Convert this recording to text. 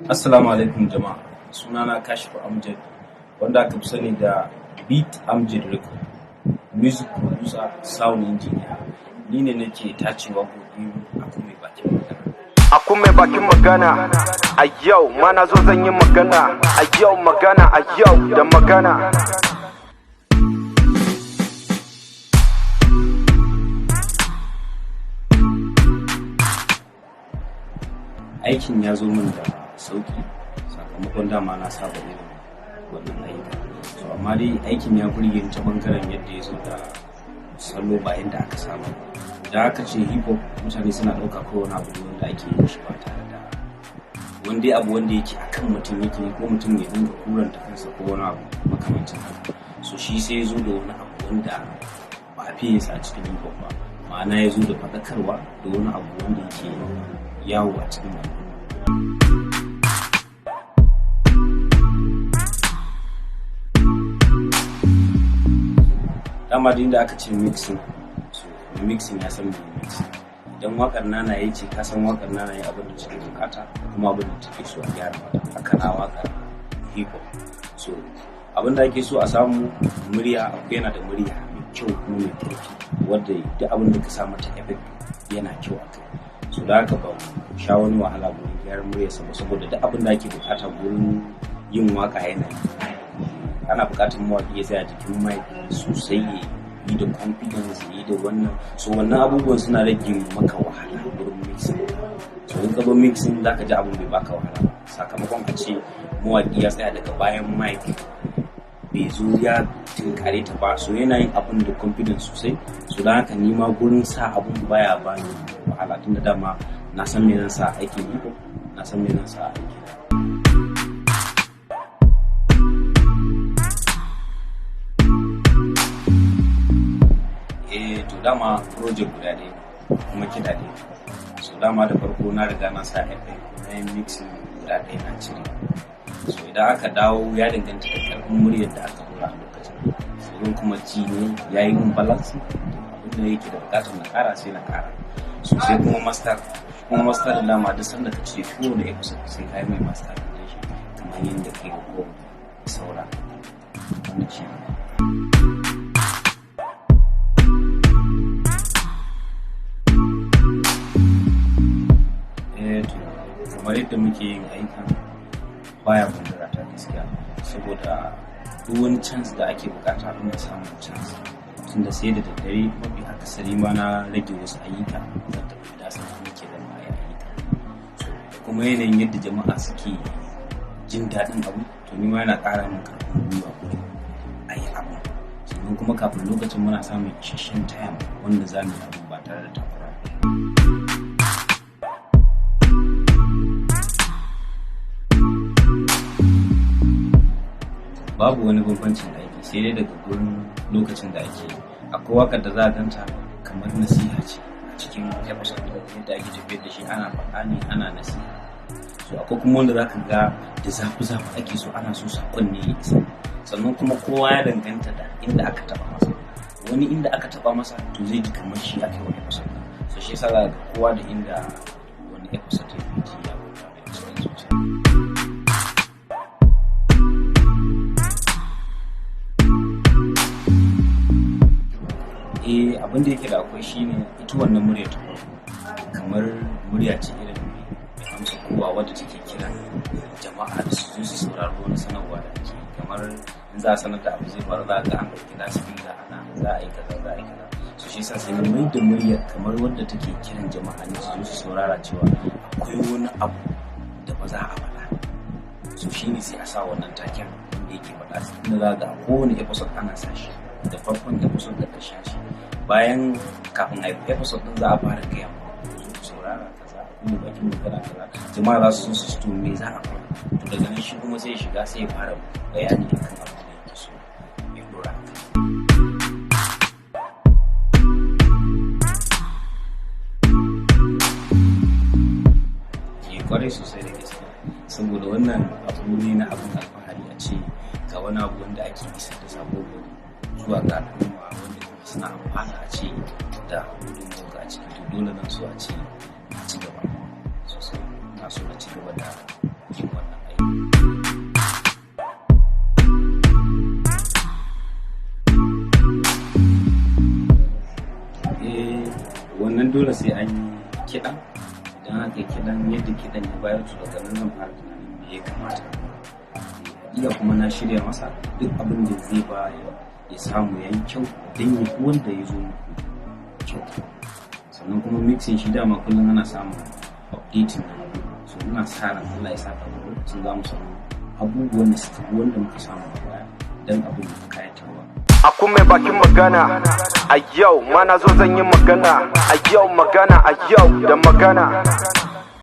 Assalamu alaikum jama'a. Sunana Kashif Amjad, wanda aka fi sani da Beat Amjad Record, music producer, sound engineer. Ni ne nake tace waƙoƙi a kuma bakin magana. A kuma bakin magana a yau ma na zo zan yi magana a yau, magana a yau da magana. Aikin ya zo min da sauki sakamakon dama na saba irin wannan ayyuka. So amma dai aikin ya burge ni ta bangaren yadda ya zo da salo ba yadda aka saba ba. Idan aka ce hip hop, mutane suna ɗauka ko wani abu ne wanda ake yin shi ba tare da wanda abu wanda yake akan mutum yake, ko mutum ya dinga kuranta kansa ko wani abu makamancin haka. So shi sai ya zo da wani abu wanda ba a fiye sa a cikin hip hop ba, ma'ana ya zo da faɗakarwa da wani abu wanda yake yawo a cikin al'umma. Dama da inda aka ce mixing, so mai mixing ya san mai mixing. Idan wakar nanaye ce, ka san wakar nanaye, abin da take bukata da kuma abin da take so a gyara mata. Haka na wakar hip hop. So abin da ake so a samu murya, akwai yana da murya mai kyau kuma mai karfi, wadda duk abin da ka sa mata effect yana kyau a kai. So da haka ban sha wani wahala gurin gyaran muryarsa ba, saboda duk abin da ake bukata gurin yin waka yana yi. Ana bukatar mawaƙi ya tsaya jikin mic sosai, ya yi da confidence, ya yi da wannan. So wannan abubuwan suna rage maka wahala gurin mixing. So in ka zo mixing, zaka ji abin bai baka wahala ba, sakamakon a ce mawaƙi ya tsaya daga bayan mic, bai zo ya tinkare ta ba. So yana yin abin da confidence sosai. So don haka ni ma gurin sa abun baya bani wahala, tunda dama na san me zan sa aikin hip hop, na san me zan sa aikin. Eh, to dama project guda ɗaya ne kuma kiɗa ɗaya. So dama da farko na riga na sa effect, na yi mixing guda ɗaya na cire. So idan aka dawo, ya danganta da ƙarfin muryar da aka dora a lokacin. So zan kuma ji ne ya yi min balance, abin da yake da buƙatar na ƙara sai na ƙara. So sai kuma master, kuma master da dama duk sanda ka cire kowane episode sai ka yi mai master da shi kamar yadda kai ga kowane saura. Wannan shi ne. Eh to, kamar yadda muke yin aikin baya gundura ta gaskiya, saboda duk wani chance da ake bukata ina samun chance, tunda sai da daddare mafi akasari ma na rage wasu ayyuka, zan tafi gida sannan nake zama a yi ayyuka. So kuma yanayin yadda jama'a suke jin daɗin abu, to ni ma yana ƙara min ƙarfin gwiwa gurin a yi abu. Sannan kuma kafin lokacin muna samun isasshen time wanda za mu yi abu ba tare da takura ba. Babu wani bambancin aiki, sai dai daga gurin lokacin da ake yi. Akwai wakar da za a ganta kamar nasiha ce a cikin episode ɗin, yadda ake tafiyar da shi ana faɗa ne ana nasiha. So akwai kuma wanda zaka ga da zafi zafi ake so, ana so sakon ne ya isa. Sannan kuma kowa ya danganta da inda aka taba masa. Wani inda aka taba masa, to zai ji kamar shi aka yi wa episode ɗin. So shi yasa za ga kowa da inda wani episode ya fi ji ya kwanta mai cikin zuciya. Eh, abin da yake da akwai shine ita wannan murya ta farko kamar murya ce irin mai amsa kowa, wadda take kiran jama'a da su zo su saurari wani sanarwa da ake yi. Kamar in za a sanar da abu zai faru, za a ga an ɗauki lasifika ana za a yi kaza, za a yi kaza. So shi yasa sai na mai da muryar kamar wadda take kiran jama'a ne su zo su saurara cewa akwai wani abu da ba za a faɗa. So shine sai a sa wannan taken wanda yake faɗa, inda za ga a kowane episode ana sa shi, da farkon episode da ƙarshen shi. Bayan kafin a yi episode din, za a fara gaya muku ku zo ku saurara kaza, ku bakin magana kaza. Jama'a za su zo su to me za a fara. To daga nan shi kuma sai ya shiga, sai ya fara bayani akan abin da yake so ya dora a kai. Eh, kwarai sosai da gaske, saboda wannan abu ne na abin alfahari a ce ga wani abu wanda ake isar da sako zuwa ga al'umma, wanda kuma suna amfana, a ce da gudunmawa a ciki. To dole nan so a ce a ci gaba sosai. Ina so na ci gaba da yin Wannan dole sai an yi kiɗan. Idan aka yi kiɗan, yadda kiɗan ya bayar, to daga nan zan fara tunanin me ya kamata. Iya, kuma na shirya masa duk abin da zai ba ya samu ya yi kyau don ya fi wanda ya zo muku kyau. Sannan kuma mixing shi dama kullum ana samun updating na abubuwa, so ina sa ran Allah ya saka mu lokacin za mu samu abubuwan da suka fi wanda muka samu a baya don abin da kayatarwa. A kuma bakin magana a yau, mana zo zan yi magana a yau, magana a yau da magana.